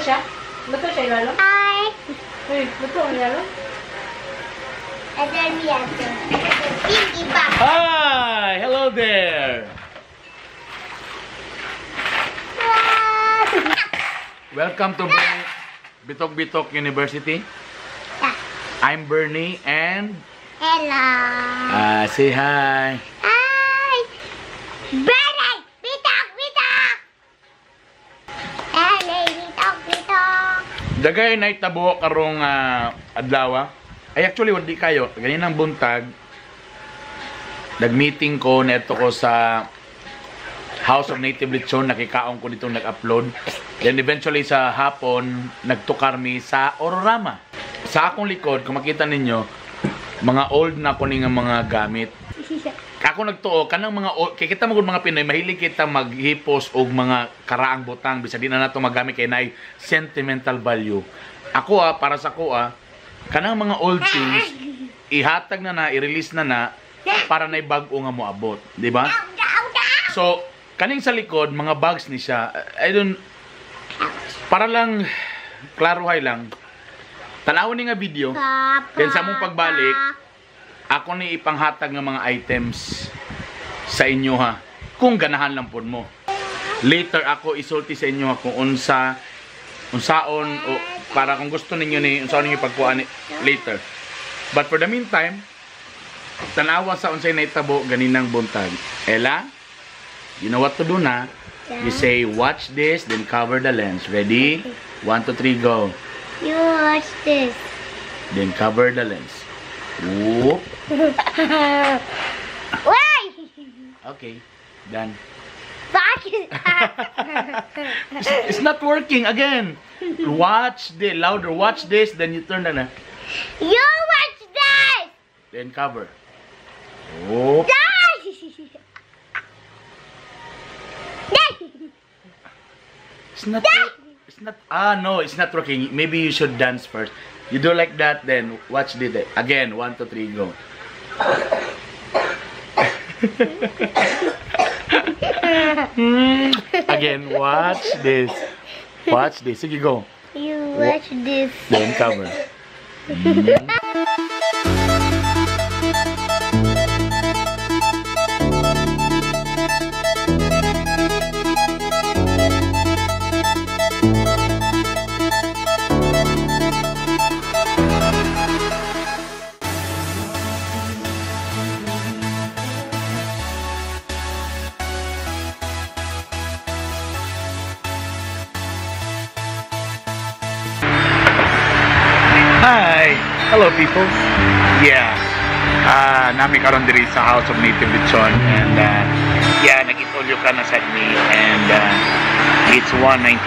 Siya? Luto siya ilalo? Hi. Uy, luto ang ilalo? And then we have the Pinky Pop. Hi! Hello there! Welcome to Bernie Bitok Bitok University. Yeah. I'm Bernie and Hello. Say hi. Hi. Bernie! Bitok Bitok! Bernie, Bitok Bitok. Dagay night tabo karong adlaw. Ay actually wala di kayo. Ganinang buntag nag-meeting ko neto ko sa House of Native Lechon, nakikaon ko nitong nag-upload. Then eventually sa hapon nagtukar mi sa Ororama. Sa akong likod, kung makita ninyo, mga old na ko nga mga gamit. Ako nagtuo kanang mga old, kay kita magud mga Pinoy mahilig kita maghipos og mga karaang butang bisan di na nato magamit kay naay sentimental value. Ako para sa ko kanang mga old things ihatag na na, i-release na na para nay bag-o nga moabot, di ba? So kaning sa likod mga bags ni siya, I don't, para lang klarohay lang. Tan-awon ni nga video. Then sa among pagbalik, ako ni ipanghatag ng mga items sa inyo ha. Kung ganahan lang pod mo. Later ako isulti sa inyo ha kung unsa unsaon o para kung gusto ninyo ni unsaon ninyo pagkuha ni later. But for the meantime, tan-awa sa unsay nahitabo ganinang buntag. Ella, you know what to do na. You say watch this, then cover the lens. Ready? 1, 2, 3, go. You watch this. Then cover the lens. Whoop. Why? Okay, done. Bakit? It's not working again. Watch the louder. Watch this, then you turn the. You watch this. Then cover. Whoop. It's not. It's not. Ah no, it's not working. Maybe you should dance first. You do like that, then watch the again. 1, 2, 3, go. Again, watch this. Watch this. Sige, go. You watch this. Then cover. Hi! Hello people! Yeah. Nami karon diri sa House of Native Lechon and yeah, nag-itolyo ka na sa me and it's $1.99.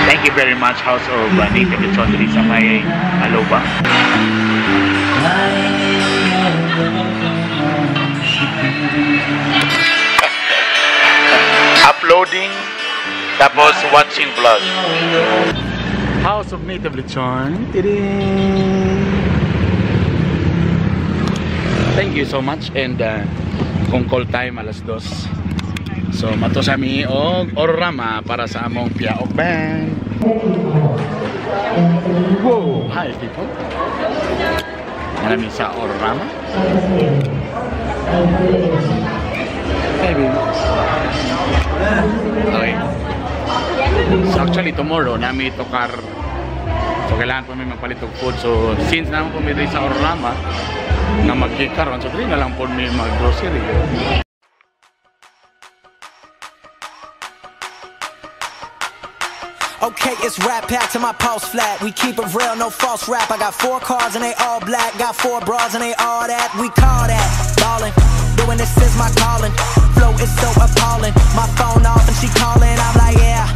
Thank you very much House of Native Lechon diri sa may Aloba. Uploading tapos watching vlog. House of Native Lechon. Thank you so much and kung call time 2:00. So mato sa mi og Ororama para sa among Piaok band. Whoa, hi people. Nami sa Ororama. Hey baby. Okay. So actually tomorrow nami tokar. So kailangan po may magpalit og food. So since naman po may diri sa Ororama nga magkikaron, so diri na lang po may mag-grocery. Okay, it's rap pack to my pulse flat. We keep it real, no false rap. I got 4 cars and they all black. Got 4 bras and they all that. We call that ballin'. Doing this is my calling. Flow is so appalling. My phone off and she calling. I'm like, yeah,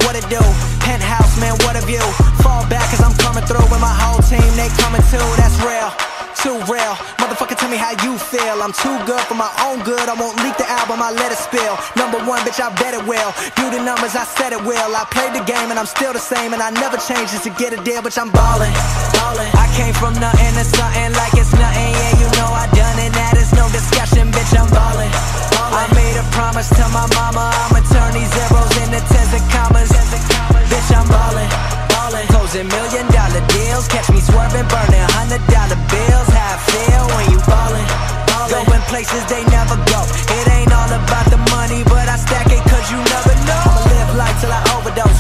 what it do? Penthouse, man, what a view. Fall back cause I'm coming through with my whole team. They coming too, that's real. Too real. Motherfucker, tell me how you feel. I'm too good for my own good. I won't leak the album, I let it spill. Number 1, bitch, I bet it will. Do the numbers, I said it will. I played the game and I'm still the same. And I never change just to get a deal, bitch, I'm ballin'. Ballin'. I came from nothing to something like it's nothing. Yeah, you know I done it. That is no discussion, bitch, I'm ballin'. I made a promise to my mama. I'ma turn these zeros into tens and commas. Bitch, I'm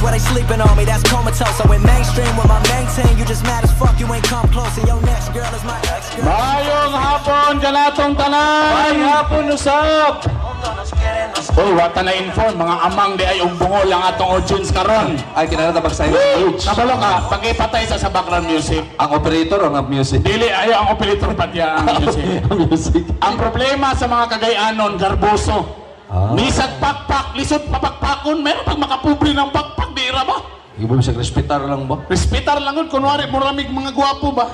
Swear they sleeping on me, that's comatose. I went mainstream with my main team. You just mad as fuck, you ain't come close. And your next girl is my ex girl. Mayong hapon kanatong tanan. Mayong hapon usab. Uy, wata na inform mga amang di ay og bungo lang atong audience karon. Ay kinahanglan ta mag-sign language. Kabalo ka, pagipatay sa background music. Ang operator o ang music? Dili ayo ang operator patya ang music. Ang music. Ang problema sa mga Kagayanon, garboso. Ah. Nisag pakpak, lisod papakpakon, meron pag makapobre ng pakpak, di ra ba? Ibo siya respetar lang ba? Respetar lang yun, kunwari, muramig mga gwapo ba?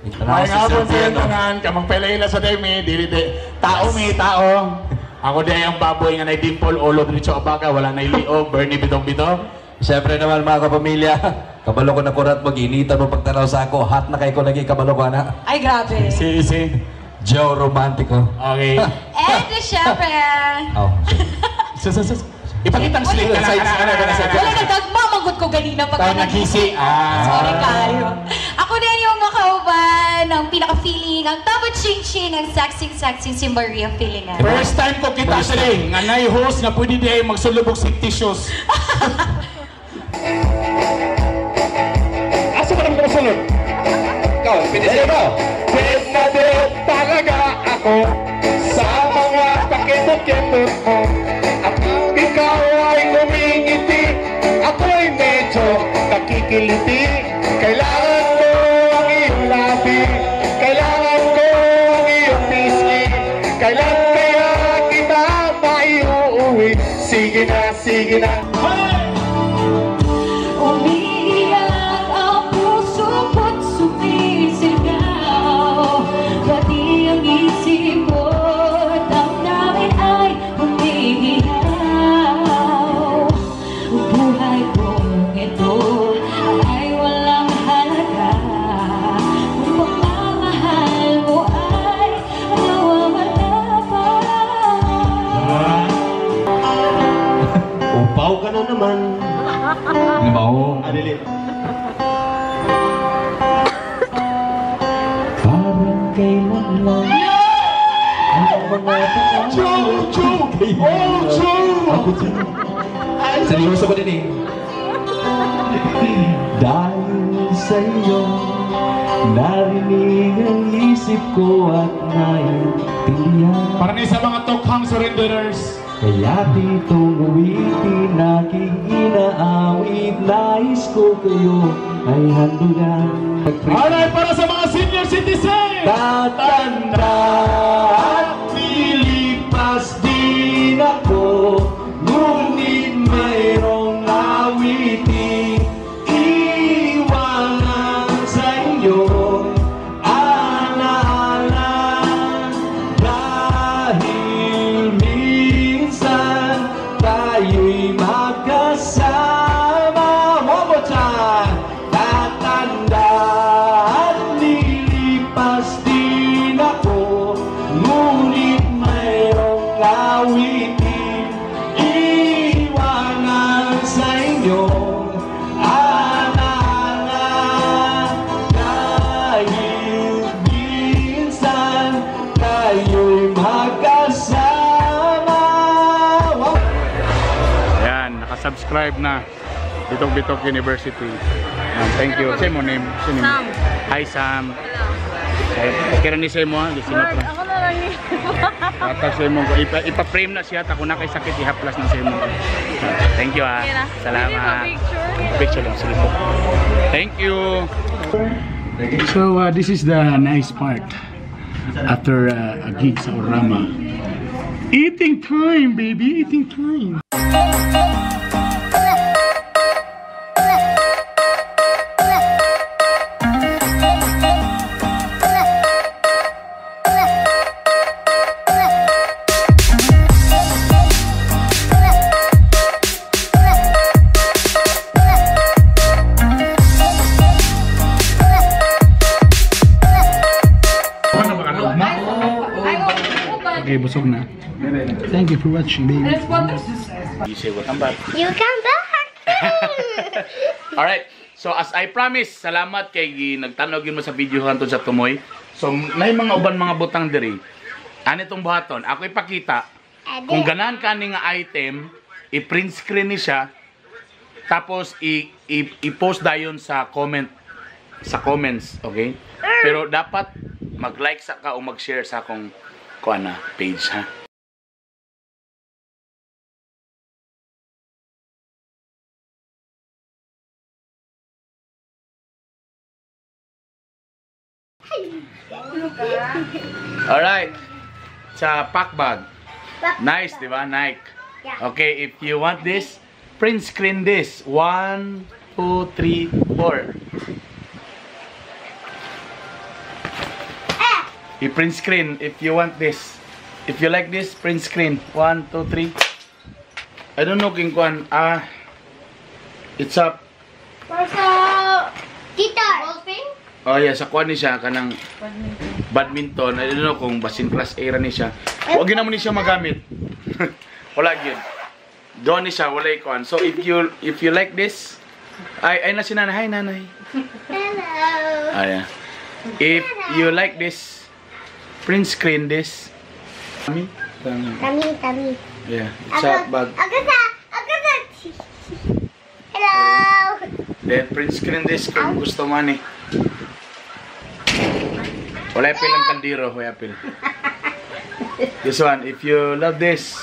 Ay nga po sa tanan, kamang pelaila sa demi, dili di. Tao mi, tao. Ako di ang baboy nga nay dimple, ulo diretso abaga, wala nay liog, Bernie bitong-bitong. Siyempre naman mga kapamilya, kabalo ko na kurat mo, ginitan mo pagtanaw sa ako, hot na kay ko lagi, kabalo ko na. Ay, grabe. Si, si. Joe Romantico. Okay. And syempre, Oh. Sus. Ipakita ang slit ka na. wala nagdagma, manggut ko ganina pag Tao naghisi. Ah. Sorry kayo. Ako din yung makauban, ang pinaka-feeling, ang tabo ching-ching, ang sexy-sexy si Maria Feelingan. First time ko kita sila eh, nga nay host nga pwede di ay magsulubog sa tissues. Asa ba naman kumasunod? Ikaw, pwede sa'yo ba? Dead na dead talaga ako sa mga pakitot-kitot mo. At kung ikaw ay ngumingiti, ako'y medyo nakikiliti. Kailangan ko ang iyong labi, kailangan ko ang iyong pisngi. Kailan kaya kita maiuuwi? Sige na, sige na. Umiiyak ang puso ko't sumisigaw, pati ang isip ko't damdamin ay humihiyaw. Buhay kong ito ay walang halaga kung pagmamahal mo ay nawawala pa. Upaw ka na naman. Ano ba ako? Adili. Parang kailan lang ang mga Joe! Joe! Oh, Joe! Seryoso ko din eh. Dahil sa'yo, narinig ang isip ko at naiintindihan. Para ni sa mga tokhang surrenderers. Kaya ditong uwitin aking inaawit, nais ko kayo ay handugan. Alright, para sa mga senior citizens! Tatanda at lilipas din ako, ngunit mayroong awitin iwanan sa inyo alaala. Dahil minsan tayo'y magkasama. One more time. Tatanda at lilipas din ako, ngunit mayroong awitin iwanan sa inyo alaala. Dahil minsan tayo'y magkasama. Ayan, nakasubscribe na. Bitok Bitok University. Ayan, thank you. Say mo name. Say name. Sam. Hi, Sam. Okay ra ni say mo ha. Gisingot ra. Ako na lang yun. Ata say mo. Ipa-frame na siya. Tako na kay sakit ihaplas na say mo. Thank you ha. Sige na. Salamat. Pwede pa picture? Picture lang. Sige po. Thank you. So this is the nice part after a gig sa Orama. Eating time, baby. Eating time. Ay, oh, uban. Okay, busog na. Thank you for watching, baby. Alas 4. You say welcome back. You come back. Alright. So as I promise, salamat kay nagtanog yun mo sa video hantod sa Tumoy. So may mga uban mga butang diri. Ano itong buhaton? Ako ipakita. Kung ganahan ka ni nga item, i-print screen ni siya. Tapos i-post dayon sa comment, sa comments, okay? Pero dapat mag-like sa ka o mag-share sa akong kuan na page, ha. Alright. Sa pack bag. Nice, di ba? Nike. Yeah. Okay, if you want this, print screen this. 1, 2, 3, 4. I-print screen if you want this. If you like this, print screen. 1, 2, 3. I don't know king kuan. It's up. For sa guitar. Golfing? Oh yeah, sa kuan ni siya kanang badminton. I don't know kung basin class A ra ni siya. Wag gyud mo ni siya magamit. Wala gyud. Doon ni siya wala kuan. So if you like this, ay na si nanay. Hi nanay. Hello. Ah, yeah. If you like this, print screen this. Tami. Tami, tami. Yeah, it's a bag. Ako sa. Hello. Then print screen this kung gusto man eh. Wala apil ang kaldero, wala apil. This one, if you love this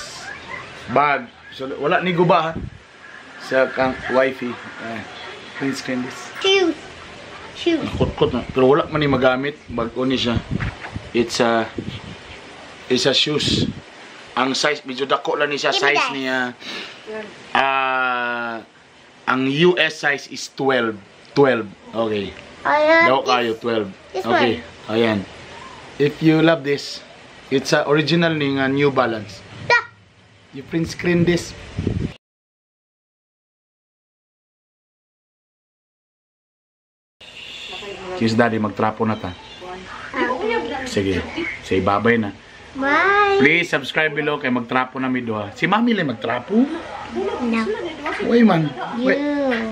bag, so wala ni guba ha. Sa kang wifey. Print screen this. Shoes. Shoes. Kutkot na. Pero wala man ni magamit, bag-o ni siya. It's a shoes. Ang size medyo dako lang ni siya, size niya. Ang US size is 12. 12. Okay. Daw kayo 12. Okay. Ayan. If you love this, it's a original ni nga New Balance. You print screen this. Kiss daddy, magtrapo na ta. Sige. Say bye-bye na. Bye. Please subscribe below kay magtrapo na mi duha. Si mami lang magtrapo. No. Why man?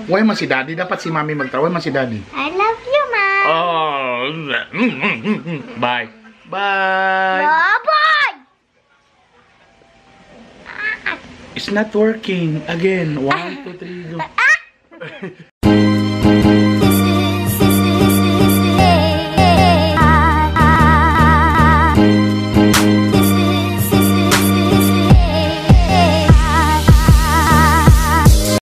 Why man si daddy? Dapat si mami magtrapo. Why man si daddy? I love you, mom. Oh. Bye. Bye. Bye-bye. It's not working. Again. 1, 2, 3, go.